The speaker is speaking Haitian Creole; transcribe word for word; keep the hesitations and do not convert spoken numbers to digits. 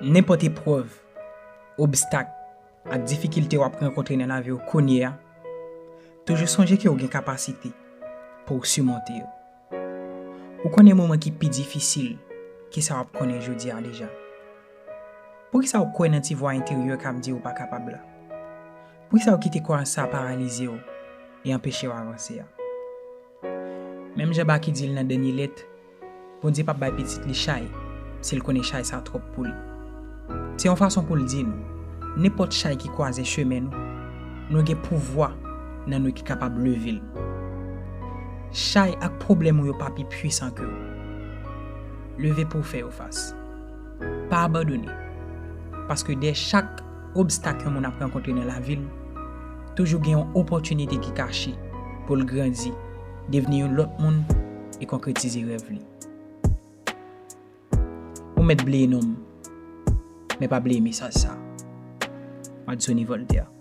Nenpòt eprèv, obstak ak difikilte w ap rankontre nan lavi w kounye a, toujou sonje ke w gen kapasite pou w simonte yo. Ou konnen moman ki pi difisil ke sa w ap konnen jodi a deja. Poukisa w kwè nan ti vwa enteryè k ap di w pa kapab la? Poukisa w kite kwayans sa a paralize w e anpeche w avanse a? Menm jan Baky di l nan dènye lèt, Bondye p ap bay pitit li chay si l konnen chay sa twòp pou li. Se yon fason pou l di nou, nenpòt chay ki kwaze chemen nou, nou gen pouvwa nan nou ki kapab leve l. Chay ak pwoblèm ou yo pa pi pwisan ke w. Leve pou w fè yo fas. Pa abandone. Paske dèyè chak obstak yon moun ap rankontre nan lavi l, toujou gen yon opòtinite ki kache pou l grandi, devni yon lòt moun e konkretize rèv li. Ou mèt bliye non m, men pa bliye mesaj sa. Madjony Voltaire.